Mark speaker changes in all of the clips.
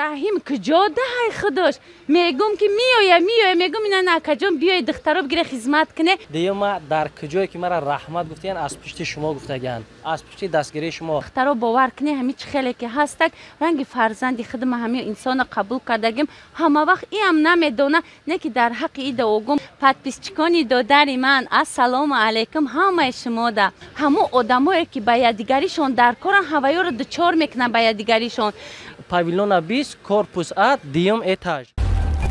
Speaker 1: Раҳим куҷо даҳай худош? Мегум ки меоя, меоя, мегум ина накаҷон биёй духтаро бигире хизмат куне.
Speaker 2: Дуюм, ма дар куҷое ки мара раҳмат гуфтиян, аз пушти шумо гуфтагиан, аз пушти дастгирии шумо.
Speaker 1: Духтаро бовар куне, ҳами чӣ хеле ки ҳастак, ранги фарзанди худ ма ҳами инсона қабул кардагим. Ҳама вақт иам намедона, не ки дар ҳаққи и дуогум. Подписчикони додари ман, ассалому алайкум ҳамаи шумода. Ҳамо одамое ки ба якдигаришон дар коран, ҳаваёро дучор мекунанд ба якдигаришон.
Speaker 2: Павилона 20, корпус А, дуюм этаж.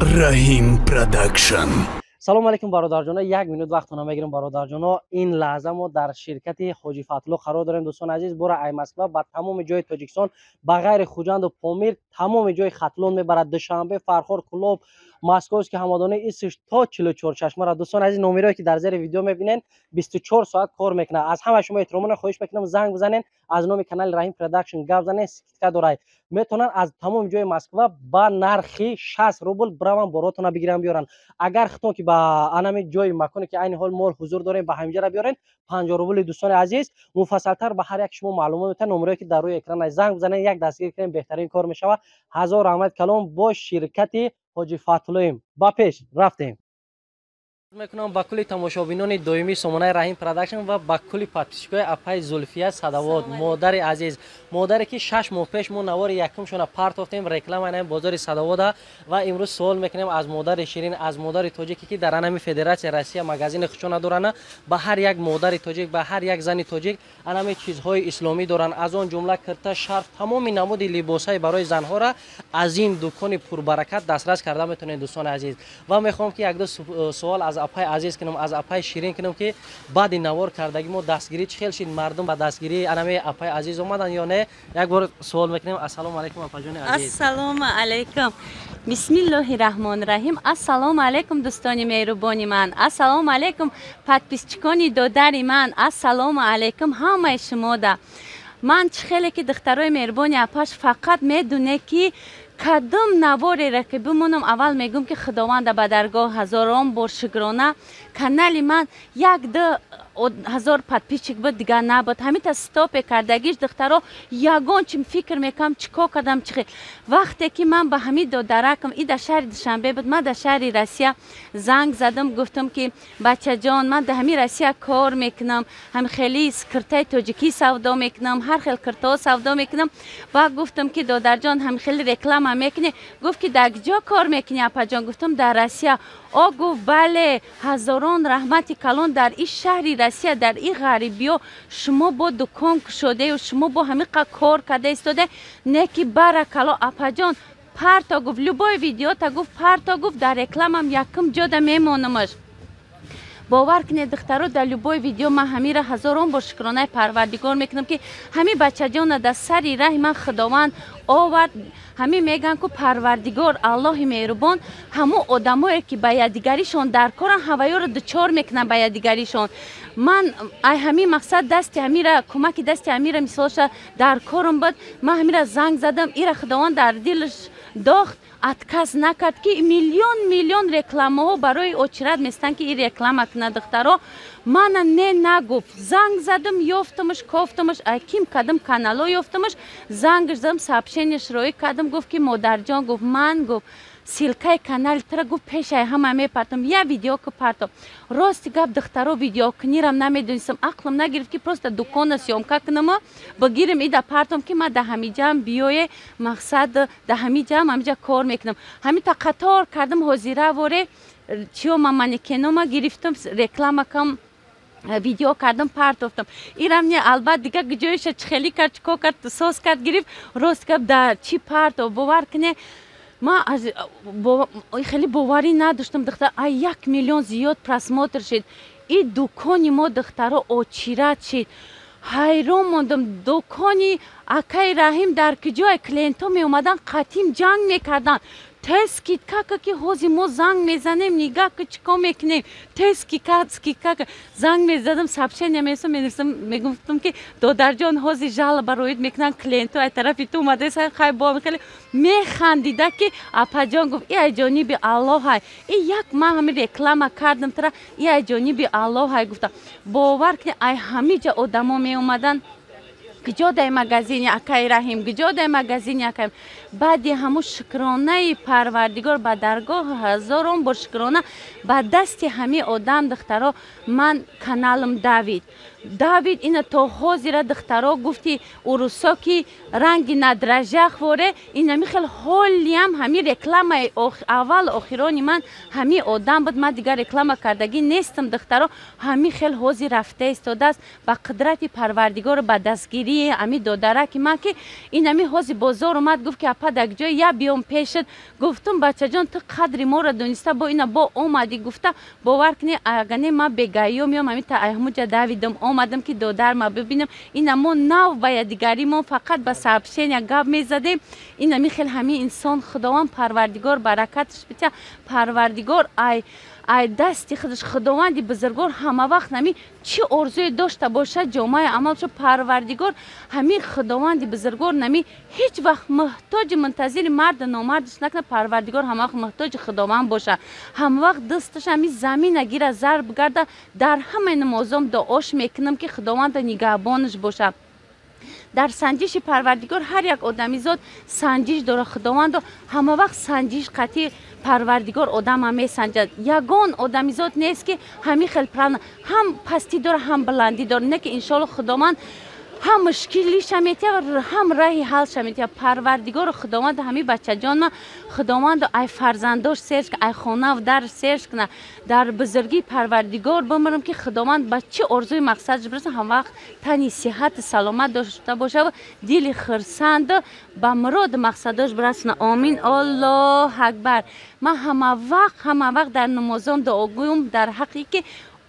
Speaker 3: Раҳим Продакшн.
Speaker 2: Салому алейкум, бародарҷоно. Як минут вақтона мегирем, бародарҷоно. Ин лаҳза мо дар ширкати Ҳоҷи Фатулло қарор дорем, дӯстони азиз. Бора ай Москва ба тамоми ҷои Тоҷикистон, ба ғайри Хуҷанду Помир, тамоми ҷои Хатлон мебарад, Душанбе, Фархор, Кӯлоб, Московский, Ҳамадонӣ, исш то 44 чашмара. Дӯстони азиз, номерое ки дар зери видео мебинен, 24 соат кор мекунад. Аз ҳамаи шумо эҳтиромона хоҳиш мекунам, занг бизанен, аз номи канали Раҳим Продакшн гап занен, скидка дорад. Метавонанд аз тамоми ҷои Москва ба нархи 60 рубл бираванд, боротона бигиранд, биёранд. Агар хитон ки ба анами ҷои маконе ки айни ҳол мо ҳузур дорем, ба ҳаминҷара биёрен, 50 рубли. Дӯстони азиз, муфассалтар ба ҳар як шумо маълумот метавон. Номерое ки дар рӯи экран, занг бизанен, як дастгир кунем, беҳтарин кор мешавад. Ҳазор раҳмат калом, бо ширкати Ҳоҷи Фатуллоим ба пеш рафтем. Мекунам ба кулли тамошобинони доимии сомонаи Раҳим Продакшн ва ба кулли подписчикои апаи Зулфия Садавод, модари азиз, модаре ки 6 моҳ пеш мо навори якумшона партофтем, реклама анами бозори Садавода. Ва имрӯз суол мекунем аз модари ширин, аз модари тоҷике ки дар анами Федератсияи Россия магазини худшона доранд. Ба ҳар як модари тоҷик, ба ҳар як зани тоҷик анами чизҳои исломӣ доранд, аз он ҷумла кирта, шарф, тамоми намуди либосҳои барои занҳоро аз ин дукони пурбаракат дастрас карда метавонед, дӯстони азиз. Ва мехоҳам ки якду суол аз апаи азиз кунам, аз апаи ширин кунам, ки баъди навор кардагӣ мо дастгирӣ чӣ хел шид, мардум ба дастгирии анами апаи азиз омаданд ё не? Як бор суол мекунем. Ассалому алайкум, апаҷони азиз.
Speaker 1: Ассалому алайкум, бисмиллоҳи раҳмони раҳим. Ассалому алайкум, дӯстони меҳрубони ман. Ассалому алайкум, подписчикони додари ман. Ассалому алайкум ҳамаи шумода. Ман чӣ хеле ки, духтарои меҳрубони апаш, фақат медоне ки кадом наворера ки бимонам, аввал мегӯм ки Худованда ба даргоҳ ҳазорон бор шукрона. Канали ман як ду ҳазор подписчик буд, дигар набуд. Ҳамита стопе кардагиш, духтаро, ягон чим фикр мекунам, чӣ кор кардам, чӣ хел. Вақте ки ман ба ҳамин додаракам, и дар шаҳри Душанбе буд, ман дар шаҳри Россия, занг задам, гуфтам ки бачаҷон, ман дар ҳамин Россия кор мекунам, ҳам хеле киртаи тоҷикӣ савдо мекунам, ҳар хел киртаҳо савдо мекунам. Ва гуфтам ки додарҷон, ҳам хеле реклама мекунӣ? Гуфт ки дар куҷо кор мекунӣ, апаҷон? Гуфтам, дар Россия. О, гуфт, бале, ҳазорон раҳмати калон, дар ин шаҳри Россия, дар ин ғарибиё шумо бо дукон кушодаю шумо бо ҳамиқа кор карда истода, не ки баракало, апаҷон, парто, гуфт, любой видеота, гуфт, парто, гуфт, дар рекламам якум ҷода мемонамаш. Бовар кунед, духтаро, дар любой видео ман ҳамира ҳазорон бор шукронаи Парвардигор мекунам, ки ҳамин бачаҷона дар сари раҳи ман Худованд овард. Ҳамин мегӯянд ку Парвардигор, Аллоҳи меҳрубон, ҳамон одамое ки ба якдигаришон дар коран, ҳаваёро дучор мекунанд ба якдигаришон. Ман ай ҳамин мақсад дасти ҳамира, кӯмаки дасти ҳамира мисолша дар корам буд. Ман ҳамира занг задам, ира Худованд дар дилаш дохт, отказ накард, ки миллион миллион рекламаҳо барои очират местанд, ки ин реклама кунад. Духтаро, мана не нагуфт. Занг задам, ёфтамаш, кофтамаш, ким кадам канало ёфтамаш, зангаш задам, сообщениеш роӣ кардам. Гуфт ки модарҷон, гуфт, ман, гуфт, ссылкаи канали тра, гуфт, пешай ҳама мепартам, я видео ки партом. Рости гап, духтаро, видеокунирам намедонистам, ақлам нагирифт, ки просто дукона съёмка кунама, бигирим, ида партом, ки ман да ҳамиҷаам, биёе, мақсад, да ҳамиҷаам, ҳамиҷа кор мекунам. Ҳамита қатор кардам, ҳозира воре чиё, ма манекенома гирифтам, реклама кам видео кардам, партофтам. Ирам не, албат, дига ҷоиша чихелӣ кард, чикор кард, соз кард, гирифт. Рост гап, да чӣ партов, бовар куне, ман аз хеле боварӣ надоштам, духтар, ай 1 миллион зиёд просмотр шид и дукони мо, духтаро, очират шид. Ҳайрон мондам: дукони акаи Раҳим дар куҷое? Клиентҳо меомаданд, қатим ҷанг мекарданд, тез скидка ка, ки ҳозир мо занг мезанем, нигаҳ ки чӣ кор мекунем, тез скидка, скидка. Занг мезадам, сообщение месам, менависам, мегуфтам ки додарҷон, ҳозир жалоба роид мекунанд клиентҳо, ай тарафи ту омадаеса. Хай, бо хеле механдида, ки апаҷон, гуфт, и ай ҷониби Аллоҳай, и як ман ҳамин реклама кардам тара, и ай ҷониби Аллоҳай, гуфта. Бовар кунед, ай ҳамиҷа одамо меомаданд. Куҷо дай магазини акаи Раҳим, куҷо дай магазини акаи. Баъди ҳамун шукронаи Парвардигор ба даргоҳ ҳазорон бор шукрона, ба дасти ҳами одам, духтаро, ман каналам давид, давид. Ина то ҳозира, духтаро, гуфти урусо ки ранги на дрожжах воре, инами хел ҳолиам ҳами рекламаи аввал охирони ман ҳами одам буд. Ман дигар реклама кардагӣ нестам, духтаро. Ҳами хел ҳозир рафта истодааст ба қудрати Парвардигор, ба дастгирии ҳами додараки ман, ки инами ҳозир бозор омад, гуфт ки апа, дар ҷой я биём пешат. Гуфтум: бачаҷон, ту қадри моро дониста бо ина бо омадӣ. Гуфта, бовар кунӣ, агане ман бегаё меём, ҳами та ҳамуҷа давидам, омадам ки додарма бибинам. Ина мо нав ба якдигаримон фақат ба сообщения гап мезадем. Инами хел ҳами инсон, Худованд Парвардигор баракаташ битя. Парвардигор ай дасти худаш, Худованди бузургвор ҳама вақт ҳами чӣ орзуе дошта бошад, ҷомаи амал шо. Парвардигор, ҳами Худованди бузургвор нами ҳеҷ вақт муҳтоҷи мунтазири марду номардаш накунад. Парвардигор ҳама вақт муҳтоҷи Худованд боша, ҳама вақт дасташ ҳами замина гира, зарб гарда. Дар ҳамаи намозом дуош мекунам, ки Худованда нигаҳбонаш боша. Дар санҷиши Парвардигор ҳар як одамизод санҷиш дорад. Худовандо ҳама вақт санҷиш қатъи Парвардигор одама месанҷад. Ягон одамизод нест, ки ҳамин хел правильно, ҳам пастӣ дорад, ҳам баландӣ дорад. Не ки иншоалло Худованд ҳам мушкилиша метиҳад, ҳам раҳи ҳалша метиҳад. Парвардигору Худованд ҳами бачаҷонма, Худованду ай фарзандош серш, ай хонаву дар серш куна. Дар бузургии Парвардигор бимирам, ки Худованд ба чӣ орзуи мақсадаш бираса, ҳамвақт тани сиҳату саломат дошта бошаву дили хурсанду ба муроду мақсадош бирасона. Омин, Аллоҳ акбар. Ман ҳама вақт, ҳама вақт дар намозом дуогӯям дар ҳаққе ки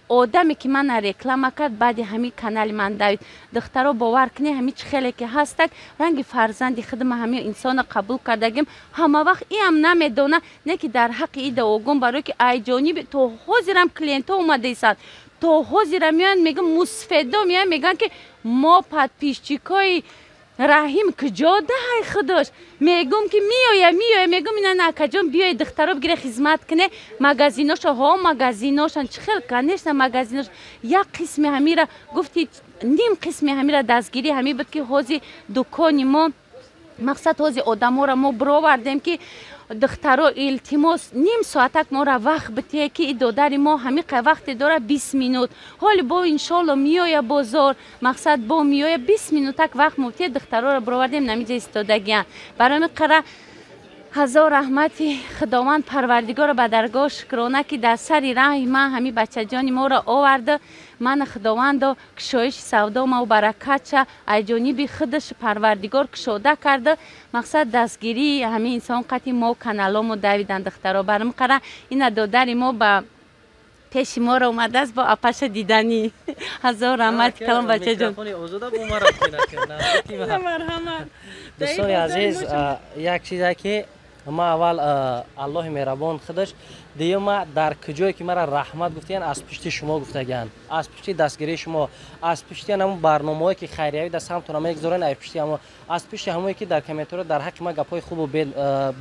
Speaker 1: одаме ки мана реклама кард, баъди ҳамин канали ман давид. Духтаро, бовар кунӣ, ҳами чӣ хеле ки ҳастак, ранги фарзанди худма ҳамин инсонро қабул кардагим. Ҳама вақт иам намедона, не ки дар ҳаққи и дуогӯм, барое ки ай ҷониби то ҳозирам клиентҳо омадаистанд, то ҳозира меоянд, мегӯям, мусфедо меоянд, мегӯянд ки мо подписчикои Раҳим, куҷо даҳай худош? Мегӯм ки меоя, меоя. Мегӯм, ина акаҷон, биёй, духтаро бигире, хизмат куне магазиношо. Ҳо, магазиношан чӣ хел, конечно, магазинош. Як қисми ҳамира гуфти, ним қисми ҳамира дастгирӣ ҳами буд, ки ҳози дукони мо, мақсад, ҳози одаморо мо бировардем, ки духтаро, илтимос, ним соатак моро вақт битие, ки и додари мо ҳамиқа вақте дора, 20 минут. Ҳоли бо иншолло меоя бозор, мақсад, бо меоя, 20 минутак вақт мубтие. Духтароро бировардем, намиҷа истодагиянд. Барои қара ҳазор раҳмати Худованд Парвардигоро ба даргоҳ шукрона, ки дар сари раҳи ман ҳами бачаҷони моро оварда. Мана Худовандо кушоиши савдомаву баракатша аз ҷониби худаш Парвардигор кушода карда. Мақсад, дастгирии ҳамин инсон қати мо каналомо давидан, духтаро. Барм қара ина додари мо ба пеши моро омадааст, бо апаша диданӣ. Ҳазор раҳмати калон, бачаҷон.
Speaker 2: Дӯстони азиз, як чизе ки ма аввал Аллоҳи меҳрабон худаш, дуюма дар куҷое ки мара раҳмат гуфтиян, аз пушти шумо гуфтагианд, аз пушти дастгирии шумо, аз пушти ҳамун барномаҳое ки хайриявӣ дар самтона мегузорен, аз пушти ҳамо, аз пушти ҳамое ки дар комментариё дар ҳаққи ман гапҳои хубу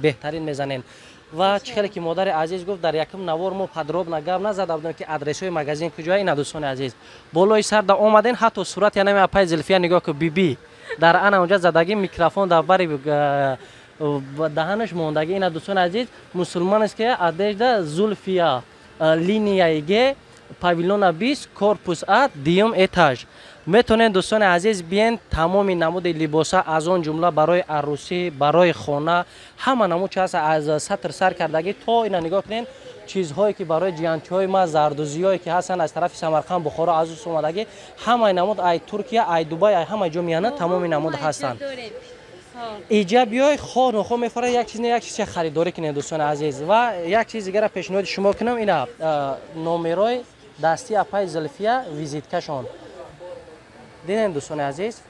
Speaker 2: беҳтарин мезанен. Ва чӣ хеле ки модари азиз гуфт, дар якум навор мо подробно гап назада будем, ки адресҳои магазин куҷоя. Ина, дӯстони азиз, болои сар да омаден, ҳатто сурати янами апаи Зилфия нигоҳ ку, биби дар ана онҷа задагӣ, микрофон дар бари даҳанаш мондагӣ. Ина, дӯстони азиз, мусулман аст, ки одежда Зулфия, линияи Г, павильона 20, корпус А, дуюм этаж. Метавонед, дӯстони азиз, биен, тамоми намуди либоса, аз он ҷумла барои арӯсӣ, барои хона, ҳама намуд чи ҳаст, аз сатр сар кардагӣ то ина нигоҳ кунед, чизҳое ки барои ҷиянчиҳои ма, зардузиҳое ки ҳастанд, аз тарафи Самарқанд, Бухоро аз ус омадагӣ, ҳамаи намуд, ай Туркия, ай Дубай, ай ҳамаи ҷо меяна, тамоми намуд ҳастанд. Иҷа биёй, хоҳ нохоҳ мефорад як чиз, не як чиз харидорӣ кунед, дӯстони азиз. Ва як чиз дигара пешниҳоди шумо кунам. Ина номерои дастии апаи Зулфия, визиткашон дидем, дӯстони азиз.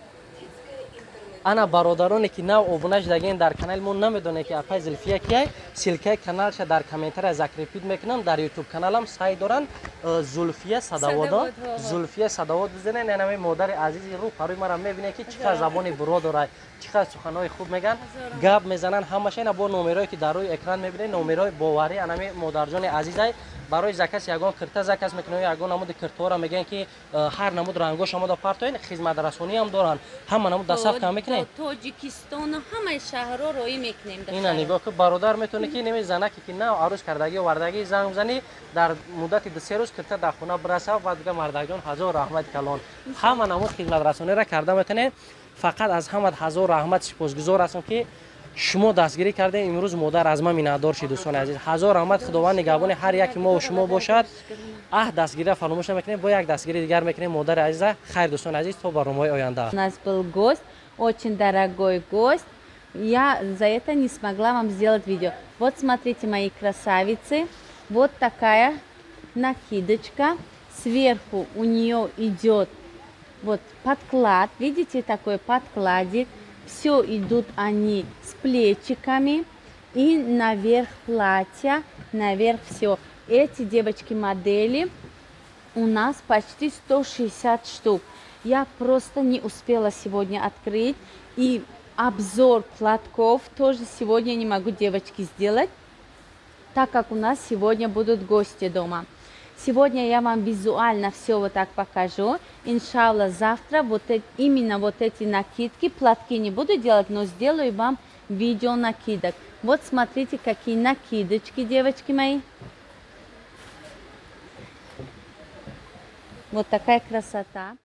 Speaker 2: Ана бародароне ки нав обуна шудагиен дар канали мо, намедонед ки апаи Зулфия кияй, ссылкаи каналша дар комментария закрепить мекунам. Дар Ютуб каналам сайт доранд, Зулфия Садоводо, Зулфия Садовод бизанед. Анами модари азизи рӯ парои мара мебинед, ки чӣ қадр забони буро дорад, чӣ қадр суханҳои хуб меган, гап мезананд ҳамаша. Ина бо номерое ки дар рӯи экран мебинед, номерои боварӣ анами модарҷони азизай. Барои заказ ягон кирта заказ мекунед, ягон намуди киртаҳоро мегӯянд, ки ҳар намуд рангош омода партоен, хизматрасонӣ ҳам доранд. Ҳама намуд доставка мекунед?
Speaker 1: Тоҷикистону ҳамаи шаҳрҳо роӣ мекунем.
Speaker 2: Ина нигоҳ ки, бародар, метавонӣ ки неми занаке ки нав арӯз кардагӣ, овардагӣ, занг бизанӣ, дар муддати 2-3 рӯз кирта дар хона бираса. Ва дига, мардакҷон, ҳазор раҳмати калон, ҳама намуд хизматрасониро карда метавонед. Фақат аз ҳама ҳазор раҳмат, сипосгузор ҳастам, ки шумо дастгирӣ кардем. Имрӯз модар аз ман миннатдор шид. Дӯстони азиз, ҳазор раҳмат, Худованд нигаҳбони ҳар яки мо шумо бошад. Аҳ, дастгириро фаромӯш намекунем, бо як дастгири дигар мекунем, модари азиза. Хайр, дӯстони азиз, то барномаҳои оянда.
Speaker 1: У нас был гость, очень дорогой гость. Я за это не смогла вам сделать видео. Вот смотрите, мои красавицы, вот такая накидочка. Сверху у нее идет вот подклад, видите, такой подкладик. Все идут они с плечиками и наверх платья, наверх все. Эти девочки модели у нас почти 160 штук. Я просто не успела сегодня открыть. И обзор платков тоже сегодня не могу, девочки, сделать, так как у нас сегодня будут гости дома. Сегодня я вам визуально все вот так покажу. Иншалла, завтра вот именно вот эти накидки, платки не буду делать, но сделаю вам видео накидок. Вот смотрите, какие накидочки, девочки мои. Вот такая красота.